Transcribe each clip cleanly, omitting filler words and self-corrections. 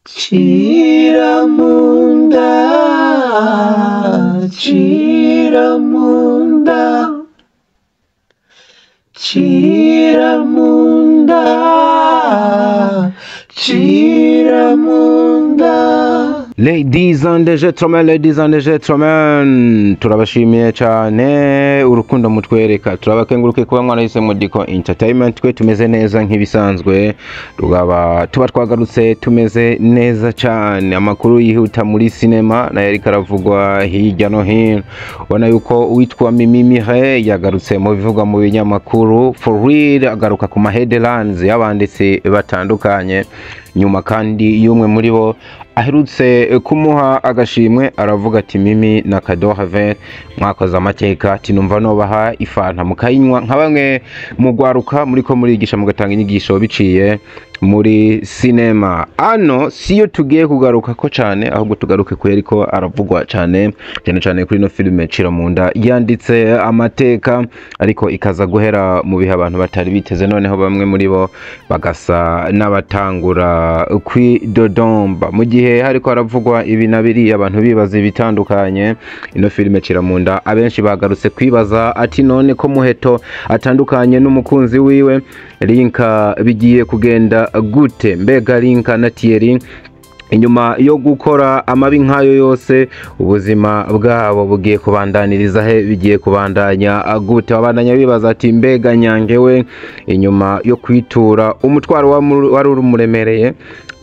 Cira munda, cira munda, cira munda, cira munda. Ladies and gentlemen, ladies and gentlemen, turabashimiye cyane urukundo mutwereka, turabakenguruke kuba mwarahisemo Diko Entertainment. Twe tumeze neza nk'ibisanzwe, tugaba tuba twagarutse tumeze neza cyane. Amakuru yihuta muri sinema nayo ariko aravugwa hirya no hino. Ubona yuko uwitwa Mimi Mireille yagarutse mu bivugwa mu binyamakuru for real, agaruka ku ma headlines y'abanditsi batandukanye, nyuma kandi y'umwe muri bo aherutse kumuha agashimwe, aravuga ati: "Mimi na Cadeau Ravelle mwakoze amateka," ati: "Numva nobaha ifanta mukayinywa nka bamwe mu gwaruka muriko murigisha, mugatanga inyigisho biciye muri sinema." Ano siyo tugiye kugaruka ko cyane, ahubwo tugaruke ku yariko aravugwa cyane cyane cyane kuri no filime Cira Munda yanditse amateka, ariko ikaza guhera mu bihe abantu batari biteze, noneho bamwe muri bo bagasa n'abatangura kwidodomba. Mu gihe hariko haravugwa ibi na biriya, abantu bibaza ibitandukanye, ino filime Cira Munda abenshi bagarutse kwibaza ati: "None ko Muheto atandukanye n'umukunzi wiwe Linka, bigiye kugenda gute? Mbega Linka na Thierry, inyuma yo gukora amabi nk'ayo yose, ubuzima bwabo bugiye kubandaniriza he? Bigiye kubandanya gute?" Babandanya bibaza ati: "Mbega Nyange we, inyuma yo kwitura umutwaro wari urumuremereye,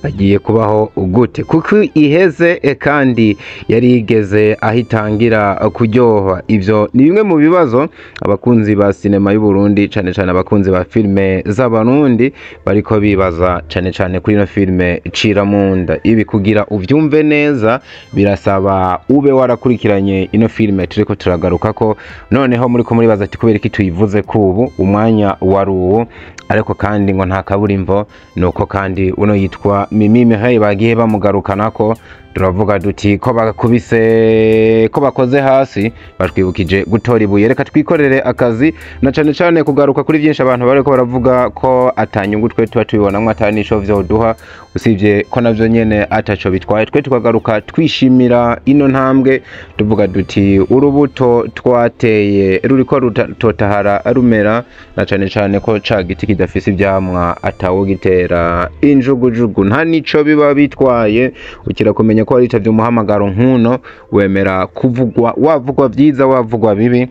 agiye kubaho gute, kuko iheze kandi yari igeze aho itangira kuryoha?" Ibyo ni bimwe mu bibazo abakunzi ba sinema y'u Burundi, cane cane abakunzi ba filime z'Abarundi, bariko bibaza cane cane kuri ino filime Cira Munda. Ibi kugira uvyumve neza birasaba ube warakurikiranye ino filime turiko turagaruka ko. Noneho muriko muribaza ati: "Kubera iki tuyivuze kubu umwanya wari uwu?" Ariko kandi ngo nta kaburimbo, nuko kandi uno yitwa Mimi Mireille bagiye bamugarukanako, turavuga duti ko bakubise, ko bakoze hasi, batwibukije gutora ibuye, reka twikorere akazi, na cane cane kugaruka kuri byinshi abantu bariko baravuga ko atanyungu twe tuba tubibonamwo, atanico vyoduha, usibye ko navyo nyene ataco bitwaye. Twe tukagaruka twishimira ino ntambwe, tuvuga duti urubuto twateye ruriko rutotahara rumera, na cane cane ko ca giti kidafise ivyamwa atawugitera injugujugu, nta nico biba bitwaye. Ukira kumenya ko waritavye umuhamagaro nkuno, wemera kuvugwa, wavugwa vyiza, wavugwa bibi,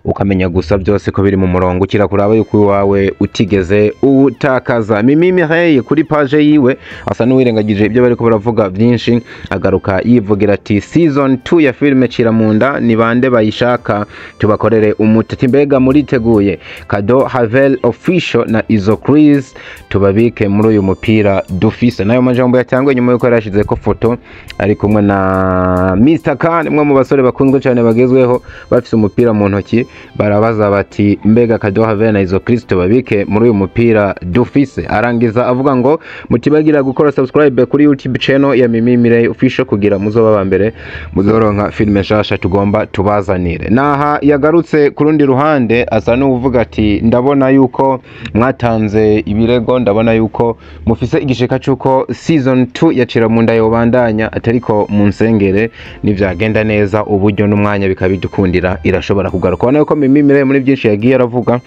ukamenya gusa byose ko biri mu murongo, ukira kuraba yuko iwawe utigeze uwutakaza. Mimi Mireille kuri page yiwe asa n'uwirengagije ibyo bariko baravuga byinshi, agaruka yivugira ati: "Season 2 ya filime Cira Munda, ni bande bayishaka tubakorere umutati? Mbega muriteguye? Cadeau Havel Official na Izo Chris tubabike muri uyu mupira dufise." Nayo majambo yatangwe nyuma yuko yarashize ko foto ari kumwe na Mr Khan, umwe mu basore bakunzwe cyane bagezweho, bafise umupira mu ntoki. Barabaza bati: "Mbega Cadeau Havel na Izo Chris tubabike muri uyu mupira dufise?" Arangiza avuga ngo mutibagira gukora subscribe kuri YouTube channel ya Mimi Mireille Official kugira muzoba ba mbere muzoronka filime nshasha tugomba tubazanire. Naha yagarutse ku rundi ruhande, asa n'uvuga ati: "Ndabona yuko mwatanze ibirego, ndabona yuko mufise igishika cy'uko season 2 ya Cira Munda yobandanya, atariko mu nsengere nivyagenda neza, uburyo n'umwanya bikabidukundira, irashobora kugaruka." Ubona yuko Mimi Mireille muri byinshi yagiye aravuga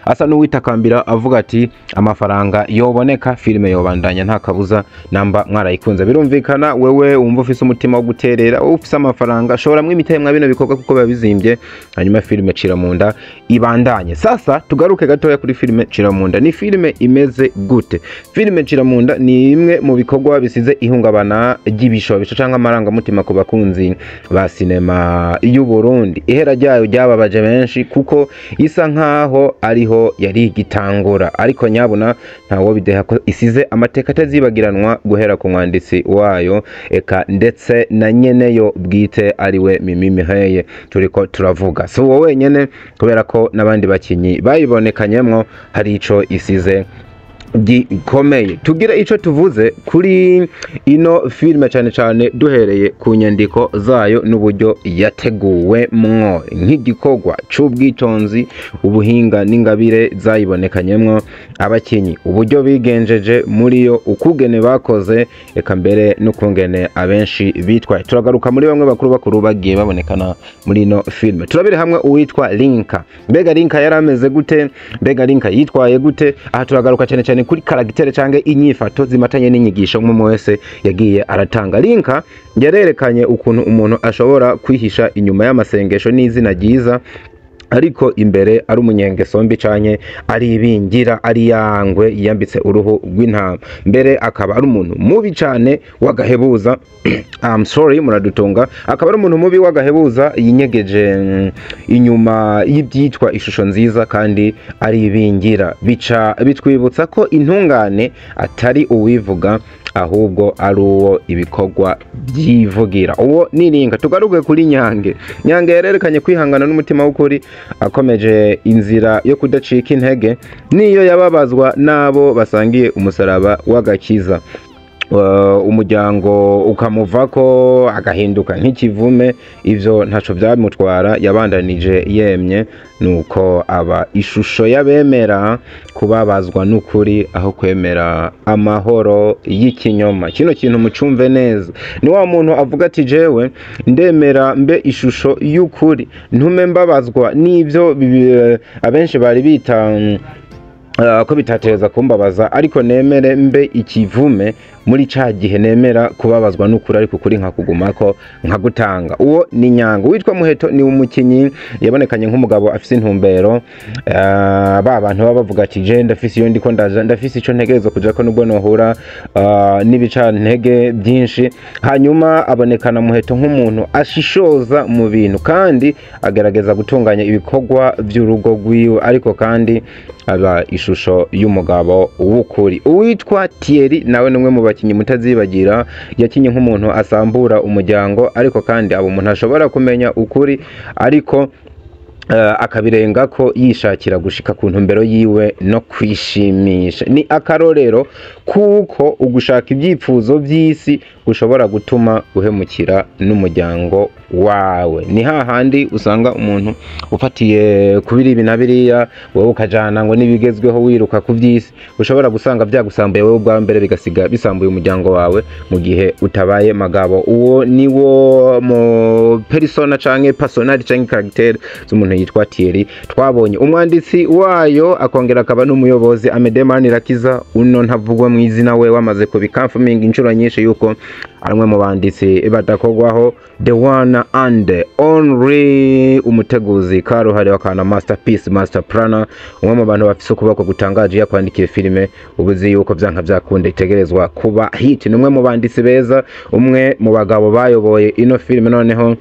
asa n'uwitakambira, avuga ati amafaranga yoboneka filime yobandanya nta kabuza namba mwarayikunze. Birumvikana, wewe wumva ufise umutima wo guterera, wowe ufise amafaranga, shora mwimitaye mwa bino bikorwa kuko biba bizimbye, hanyuma filime Cira Munda ibandanye. Sasa tugaruke gatoya kuri filime Cira Munda. Ni filime imeze gute? Filime Cira Munda ni imwe mu bikorwa bisize ihungabana ry'ibishobisho canke amarangamutima ku bakunzi ba sinema y'u Burundi. Ihera ryayo ryababaje benshi kuko isa nkaho ariho yari igitangura, ariko nyabuna ntawo bideha ko isize amateka atazibagiranwa, guhera ku mwanditsi wayo eka ndetse na nyeneyo bwite, ariwe Mimi Mireille turiko turavuga. Si uwo wenyene, kubera ko n'abandi bakinyi bayibonekanyemwo hari ico isize. Gikomeye. Tugire ico tuvuze kuri ino filime, cyane cyane duhereye ku nyandiko zayo n'uburyo yateguwe mwo nk'igikorwa c'ubwitonzi, ubuhinga n'ingabire zayibonekanyemwo, abakinyi uburyo bigenjeje muri yo, ukugene bakoze, eka mbere n'ukungene abenshi bitwaye. Turagaruka muri bamwe bakuru bakuru bagiye babonekana muri ino filime. Turabire hamwe uwitwa Linka. Mbega Linka yari ameze gute? Mbega Linka yitwaye gute? Aha turagaruka cyane cyane kuri caractère canke inyifato zimatanye n'inyigisho umwe wese yagiye aratanga. Linka yarerekanye ukuntu umuntu ashobora kwihisha inyuma y'amasengesho n'izina ryiza, ariko imbere ari umunyengeso mbi canke ari ibingira, ari yangwe yiyambitse uruhu rw'intama, mbere akaba ari umuntu mubi cane w'agahebuza. I'm sorry, muradutunga. Akaba ari umuntu mubi w'agahebuza yinyegeje inyuma y'ibyitwa ishusho nziza kandi ari ibingira. Bica bitwibutsa ko intungane atari uwivuga, ahubwo ari uwo ibikorwa byivugira. Uwo niringa. Tugaruke kuri Nyange. Nyange yarerekanye kwihangana n'umutima w'ukuri, akomeje inzira yo kudacika intege niyo yababazwa n'abo basangiye umusaraba w'agakiza. Umuryango ukamuvako agahinduka nk'ikivume, ivyo ntaco byamutwara, yabandanije yemye. Nuko aba ishusho y'abemera kubabazwa n'ukuri aho kwemera amahoro y'ikinyoma. Kino kintu mucumve neza. Ni wa muntu avuga ati: "Jewe ndemera mbe ishusho y'ukuri, ntume mbabazwa n'ivyo abenshi bari bita ko bitateza kumbabaza, ariko nemere mbe ikivume muri ca gihe nemera kubabazwa n'ukuri, ariko ukuri nkakugumako nkagutanga." Uwo ni Nyanga. Witwa Muheto ni umukinyi yabonekanye nk'umugabo afise intumbero, ba bantu baba bavuga ati: "Je ndafise iyo ndiko ndaja, ndafise ico ntegerezwa kujako nubwo nohura n'ibicantege byinshi." Hanyuma abonekana Muheto nk'umuntu ashishoza mu bintu kandi agerageza gutunganya ibikorwa by'urugo rwiwe, ariko kandi aba ishusho y'umugabo w'ukuri. Uwitwa Thierry nawe ni umwe mu bakinyi mutazibagira. Yakinye nk'umuntu asambura umuryango, ariko kandi aba umuntu ashobora kumenya ukuri, ariko akabirenga ko yishakira gushika ku ntumbero yiwe no kwishimisha. Ni akarorero kuko ugushaka ibyifuzo by'isi gushobora gutuma uhemukira n'umuryango wawe. Ni hahandi usanga umuntu ufatiye kubiri ibi na biriya, wowe ukajana ngo n'ibigezweho, wiruka ku by'isi, ushobora gusanga byagusambuye wowe ubwawe mbere bigasiga bisambuye umuryango wawe mu gihe utabaye magabo. Uwo ni wo mu persona canke personality canke caractère z'umuntu yitwa Thierry twabonye. Umwanditsi wayo akongera akaba n'umuyobozi, Amede Manirakiza, uno ntavugwa mu izina, we wamaze kubiconfirming inshuro nyinshi yuko ari umwe mu banditsi badakogwaho, the one and only, umuteguzi karuhariwe akana masterpiece, master planner, umwe mu bantu bafise ukuboko gutangaje. Iyo akwandikiye filime ubuzi yuko vyanka vyakunda itegerezwa kuba hit. Ni umwe mu banditsi beza, umwe mu bagabo bayoboye ino filime, noneho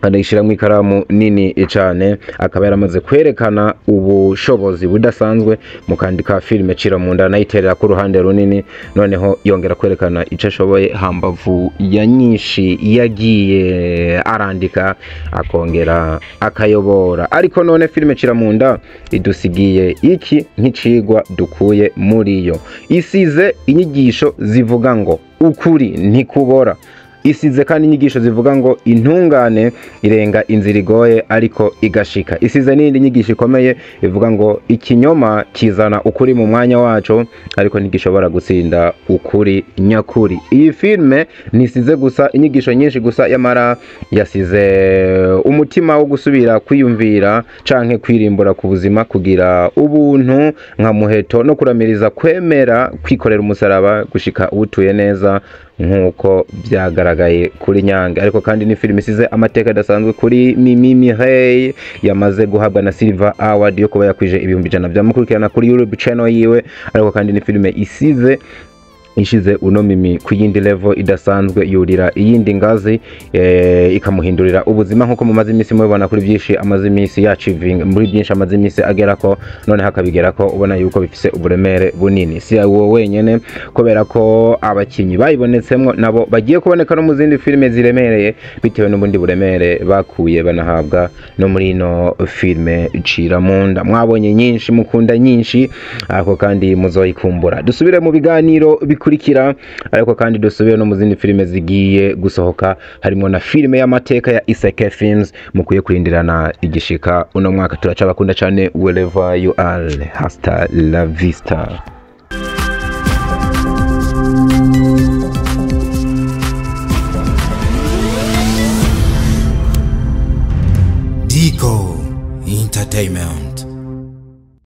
anayishiramwo ikaramu nini cane, akaba yaramaze kwerekana ubushobozi budasanzwe mu kwandika filime Cira mu nda, anayiterera ku ruhande runini, noneho yongera kwerekana ico ashoboye hambavu ya nyinshi yagiye arandika akongera akayobora. Ariko none filime Cira mu nda idusigiye iki nk'icigwa dukuye muri yo? Isize inyigisho zivuga ngo ukuri ntikubora. Isize kandi inyigisho zivuga ngo intungane irenga inzira igoye ariko igashika. Isize n'iyindi nyigisho ikomeye ivuga ngo ikinyoma kizana ukuri mu mwanya waco, ariko ntigishobora gutsinda ukuri nyakuri. Iyi filme ntisize gusa inyigisho nyinshi gusa, yamara yasize umutima wo gusubira kwiyumvira canke kwirimbura ku buzima, kugira ubuntu nka Muheto no kuramiriza kwemera kwikorera umusaraba gushika uwutuye neza nk'uko byagaragaye kuri Nyange. Ariko kandi ni filime isize amateka adasanzwe kuri Mimi Mireille, yamaze guhabwa na Silver Award yo kuba yakwije 100,000 byamukurikirana kuri YouTube channel yiwe. Ariko kandi ni filime isize Ishize uno Mimi ku yindi level idasanzwe, yurira iyindi ngazi, ikamuhindurira ubuzima, nkuko mumaze iminsi mubibona kuri byinshi amaze iminsi yachieving, muri byinshi amaze iminsi agerako, noneho akabigerako ubona yuko bifise uburemere bunini. Si uwo wenyene, kubera ko abakinyi bayibonetsemwo nabo bagiye kuboneka no mu zindi filime ziremereye, bitewe n'ubundi buremere bakuye banahabwa no muri ino filime Ciramunda. Mwabonye nyinshi, mukunda nyinshi, ariko kandi muzoyikumbura. Dusubire mu biganiro bikurikira, ariko kandi dusubire no mu zindi filime zigiye gusohoka, harimo na filime y'amateka ya Iseke Films mukwiye kurindirana igishika uno mwaka. Turacabakunda cyane wherever you are. Hasta la vista. Dico Entertainment.